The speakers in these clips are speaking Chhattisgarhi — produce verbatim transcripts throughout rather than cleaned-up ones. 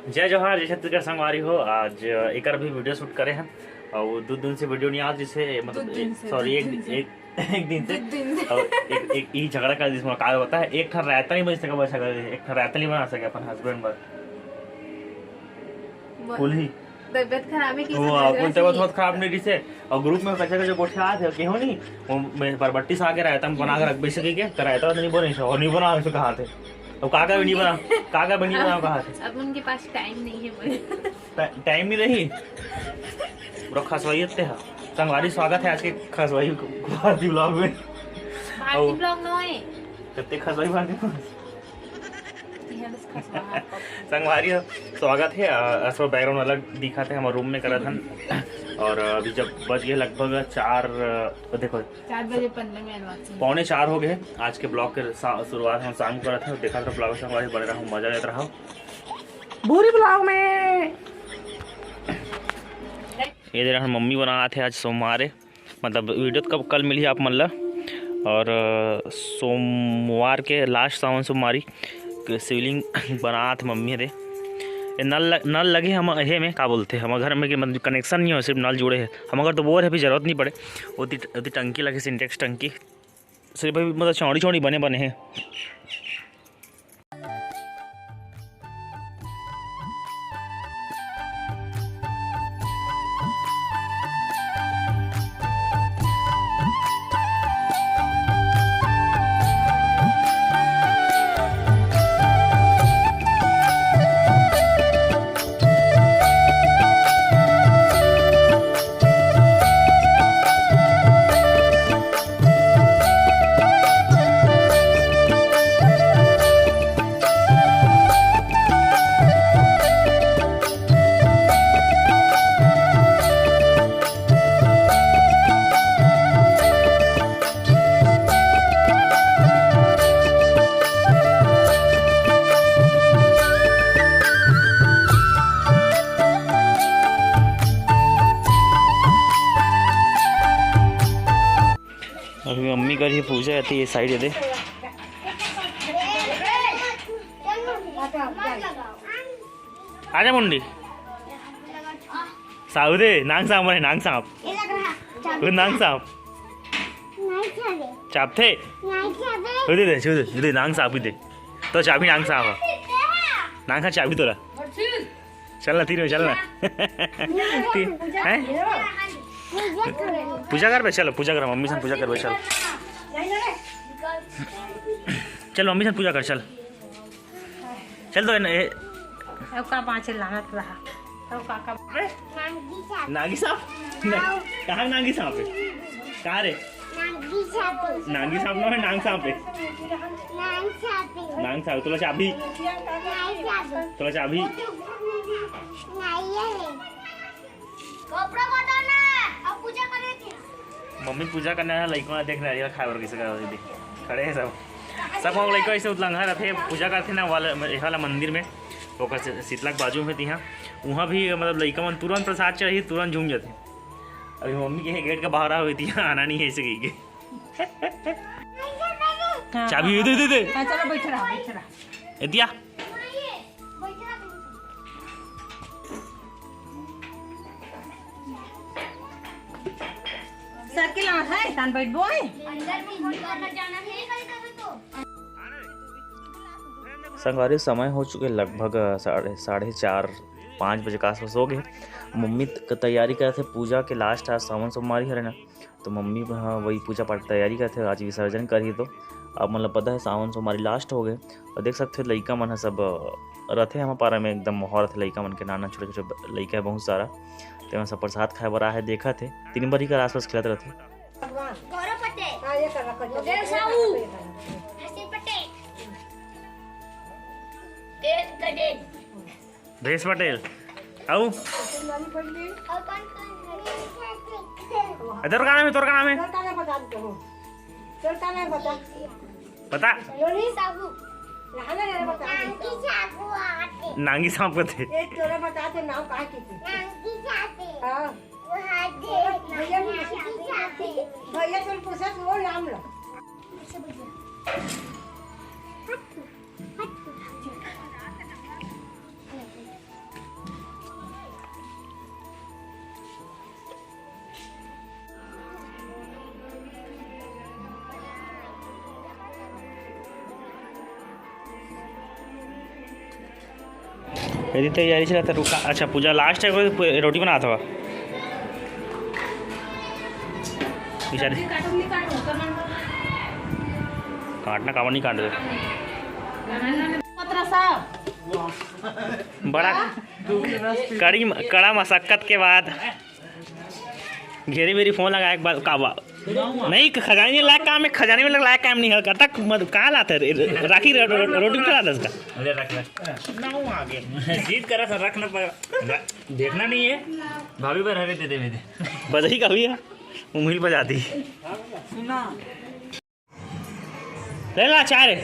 जय जोहार, जय छत्तीसगढ़ संगवारी हो। आज एकर भी वीडियो शूट करे हन और दो दिन से वीडियो नहीं आत, जिसे मतलब, दो दिन से, सॉरी, दो एक दिन से। एक एक दिन से। दो दिन से। और एक एक ई झगड़ा कर, जिसमें का होता है, एक ठन रायता नहीं बन सके, बस अगर एक ठन रायता नहीं बना सके अपन हस्बैंड बर। वो कुल ही तबियत खराब है, किसी वो तबियत कुल तबियत से। बहुत खराब नहीं रिसे। और ग्रुप में कच्चा कच्चा गोठिया आते हो, केहो नहीं, वो मैं बरबट्टी से आके रायता में बना के रख भी सके के, तो रायता तो नहीं बने और नहीं बना से कहा थे। तो काका भी नहीं बना, काका भी नहीं बना कहा थे। अब उनके पास टाइम नहीं है बोले। टा-, टाइम नहीं रही। पूरा खसवाई ते हा। संगवारी, स्वागत है आज के खसवाई भारती ब्लॉग में। भारती और ब्लॉग नोए। कत्ते खसवाई भारती ब्लॉग। ये बस खसवा है। संगवारी, स्वागत है। अ, असो बैकग्राउंड अलग दिखा थे, हम रूम में करत हन। और अभी जब बज गए लगभग चार, अ, देखो, चार बजे पन्द्रह में अनवासी। पौने चार हो गए। आज के ब्लॉग के सा-, शुरुआत हम शाम को करत हन। देखा था ब्लॉग, संगवारी, बने रहो, मजा लेत रहो। भूरी ब्लॉग में। ये दे रहा मम्मी बनात हे आज सोमवार हे, मतलब वीडियो तो कब कल मिली आप मन ला। और अ, सोमवार के लास्ट सावन सोमवारी के शिवलिंग बनात हे मम्मी हे दे। ये नल ल-, नल लगे हम हे में का बोलते हैं, हमारे घर में के मतलब कनेक्शन नहीं हो, सिर्फ नल जुड़े हैं। हम अगर तो बोर है, भी जरूरत नहीं पड़े। ओती ओती टंकी लगे, सिंटेक्स टंकी, सिर्फ अभी मतलब चौड़ी चौड़ी बने बने हैं। अभी मम्मी कर ही पूजा आती है, साइड दे। आजा मुंडी। साहू दे, नांग सांप बने, नांग सांप। ये लग रहा, चाबी। वो नांग सांप। नहीं चाबी। चापथे? नहीं चाबी। वो दे दे, छू दे, दे, नांग सांप ही दे। तो चाबी नांग सांप है। नांग सांप चाबी तोला। चल ना, तीन में चल ना। तीन, हैं? पूजा करो। पूजा कर बे, चलो, पूजा कर, मम्मी से पूजा कर बे, चल। चल, मम्मी से पूजा कर, चल। चल तो, ए, अब का पाँच लानत रहा। अब का, का? नांगी सांप। ना-, कहाँ नांगी सांप है? कहाँ रे? नांगी सांप है। नांगी सांप ना है, नांग सांप है। नांग सांप है। नांग सांप, तोला चाबी। नांग सांप है। तोला चाबी। नहीं है। कपड़ा बदल ना, अब पूजा करे के। मम्मी पूजा करने वाला लइका देख, नारियल खाए बर कैसे करत हे, खड़े हैं सब। सब हम लइका ऐसे उतलंघा रहते, पूजा करते ना वाला, ये वाला मंदिर में, ओकर से-, शीतला के बाजू में तिहा, वहाँ भी मतलब लइका मन तुरंत प्रसाद चाहिए, तुरंत झूम जाते। अभी मम्मी के गेट के बाहर हुई थी, आना नहीं है ऐसे कही के। हाँ, चाबी हाँ, दे, दे, दे। हाँ, चलो, बैठ रहा, बैठ रहा। ए दिया। साइकिल आ है, तान बैठबो है। संगवारी, समय हो चुके लगभग, अ, साढ़े, साढ़े चार, पाँच बजे के आसपास हो गए। मम्मी त-, तैयारी करत हे पूजा के, लास्ट आज सावन सोमवारी हरे ना, तो मम्मी ह वही पूजा पाठ तैयारी करत हे, आज विसर्जन करही तो। आप मन ल पता है सावन सोमवारी लास्ट हो गए। और देख सकते हो लइका मन ह सब, अ, रथे हमर पारा में एकदम माहौल रथे लइका मन के, नाना छोटे छोटे ब-, लइका है बहुत सारा। ते मन सब प्रसाद खाए बर आए हे, देखत हे। तीन बरी कर आसपास खेलत रथे। गौरव पटेल। हाँ, ये कर रखो, योगेश साहू। हर्षित पटेल। तेज पटेल। देश पटेल। आऊ? अउ कौन कौन है? ए, तोर का नाम है, तोर का नाम है? तोर का नाम बता देते हो। तोर का नाम बता। बता। योनी साहू। यहाँ ना, यहाँ बता। नांगी साहू आते। नांगी सांप कथे। ये तोरा बता दे, नाम कहाँ की थी? नांगी साहू। हाँ। वो हाथ दे। भैया भी नांगी साहू। भैया तुम पूछा तो वो नाम लो। हट, हट। मेरी तैयारी चला था, रुका। अच्छा, पूजा लास्ट है, कोई रोटी बनात हवा? बेचारे काटना काबर नहीं काट दे। बड़ा कड़ी, कड़ा मशक्कत के बाद घेरी मेरी फोन लगाए एक बार, का बा? नहीं, खजानी में लायक काम है, खजानी में लायक काम नहीं है। कतक मत, कहाँ लाते रे? राखी रो-, रो-, रोटी में चला दस का। अरे रख, रख। ना हूँ आगे। जीत करा था, रख ना पाया। देखना नहीं है। भाभी पर हरे दे दे मेरे। बजाई का भी है, वो मुहिल बजाती। सुना। ले ला, चाय रे।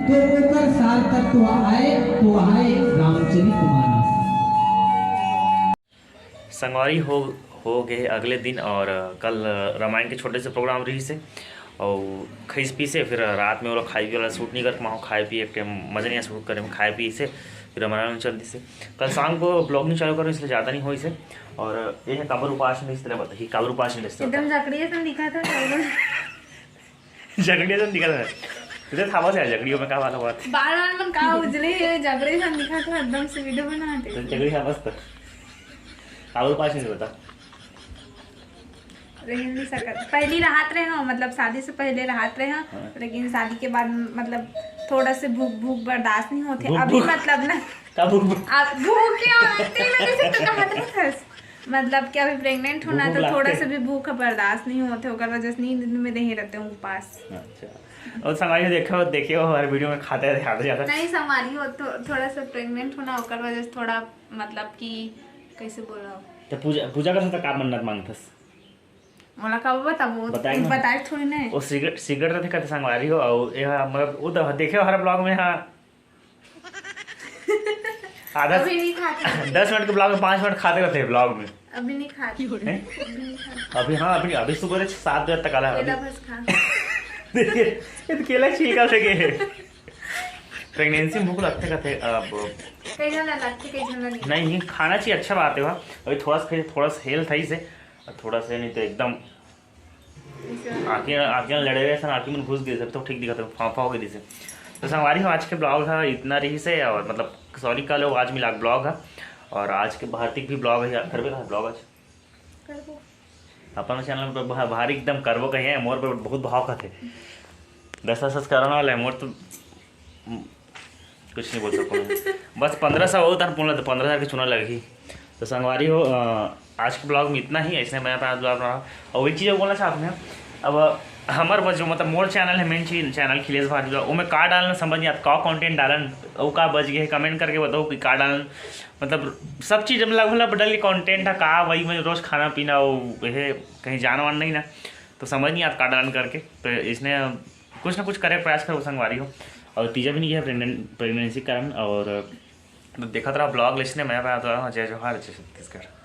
तो ओकर सार तत्व आए, तो आए रामचरित मानस। संगवारी हो, हो गए अगले दिन और कल रामायण के छोटे से प्रोग्राम रही से और खईस पी से, फिर रात में वो लोग खाई पी वाला शूट नहीं कर पाओ, खाए पी एक टाइम मजा नहीं आया शूट करे में, खाए पी से फिर हमारा चल दी से। कल शाम को ब्लॉग नहीं चालू करो, इसलिए ज़्यादा नहीं हो इसे। और ये है काबर उपास नहीं, इस तरह बताइए काबर उपास नहीं, इस तरह एकदम जकड़िए से दिखा था। जकड़िए से निकल रहा है। तुझे था बस यार, जकड़ियों में क्या वाला बात? बाल वाल मन का उजले है, जकड़िए से दिखा था, एकदम से वीडियो बनाते। तो जकड़ी था बस तो। काबर उपास नहीं बता। रह नहीं सकत। पहली राहत रहे हो, मतलब शादी से पहले राहत रहे हो, हाँ। लेकिन शादी के बाद मतलब थोड़ा से भूख, भूख बर्दाश्त नहीं होते भूख, अभी भूख। मतलब ना। का भूख, भूख? आप भूख क्यों आते हैं? मैंने से तो कहा था बस। मतलब कि अभी प्रेग्नेंट होना भूख तो थोड़ा लगते। से भी भूख बर्दाश्त नहीं होते, ओकर वजह से नींद में रहे रहते हैं उपास। अच्छा। और संगवारी देखो, देखियो हमारे वीडियो में खाते रहते, खाते जाते। नहीं संगवारी हो तो थोड़ा सा प्रेग्नेंट होना, ओकर वजह से थोड़ा मतलब कि कैसे बोला। तो पूजा, पूजा का साथ का मन्नत मांगथस? मोला का बताबो? बताए ना। बताए थोड़ी ना है। वो सिगरेट, सिगरेट रहते कहते संगवारी हो, और ये हा, मतलब वो तो देखे हो हर ब्लॉग में, हाँ। आधा अभी नहीं खाती। दस मिनट के ब्लॉग में पाँच मिनट खाते रहते हैं ब्लॉग में। अभी नहीं खाती। हैं? अभी नहीं खाती। अभी हाँ, अभी, अभी सुबह से सात बजे तक आला है। केला अभी। बस खा। देखिए, ये तो केला छिलका से गए हैं। प्रेगनेंसी में भूख लगते कहते अब। कई झन ला लगथे, कई झन ला नहीं। नहीं, खाना चाहिए, अच्छा बात है वहाँ। अभी थोड़ा सा, थोड़ा सा हेल्थ है इसे, और थोड़ा सा नहीं तो एकदम ऐसे आँखें, आँखें लड़े रहे सन, आँखें में घुस गए, सब तो ठीक दिखा था, फांफा हो गई थी। तो संगवारी हो, आज के ब्लॉग है इतना रही से, और मतलब सॉरी, कल हो, आज मिला ब्लॉग है, और आज के भारती भी ब्लॉग है यार, करबे का ब्लॉग आज। करबो। अपन चैनल पर भा-, भारी एकदम करबो कहे हैं, मोर पर बहुत भाव खाते। दस दस करने वाले हैं, मोर तो कुछ नहीं बोल सकता मैं। बस पन्द्रह सौ हो, तार बोला तो पन्द्रह हज़ार के चुना लगही। तो संगवारी हो, अ, आज के ब्लॉग में इतना ही, ऐसे मैं अपना ब्लॉग बना रहा हूँ। और एक चीज़ और बोलना चाहता हूँ, अब हमार बस जो मतलब मोर चैनल है, मेन चीज चैनल खिलेश भारती ब्लॉग, वो में का डालन समझ नहीं आता, का कंटेंट डालन, वो का बच गए, कमेंट करके बताओ कि का डालन। मतलब सब चीज़ में लगभग लगभग डाल के कंटेंट है का, वही में रोज़ खाना पीना, वो है कहीं जाना वाना नहीं ना, तो समझ नहीं आता का डालन करके। तो इसने कुछ ना कुछ करे प्रयास करो संगवारी हो। और तीजा भी नहीं है प्रेगनेंट, प्रेगनेंसी के कारण। और तो देखत रहा ब्लॉग लिसने, मैं बात रहा हूँ। जय जोहार, जय छत्तीसगढ़।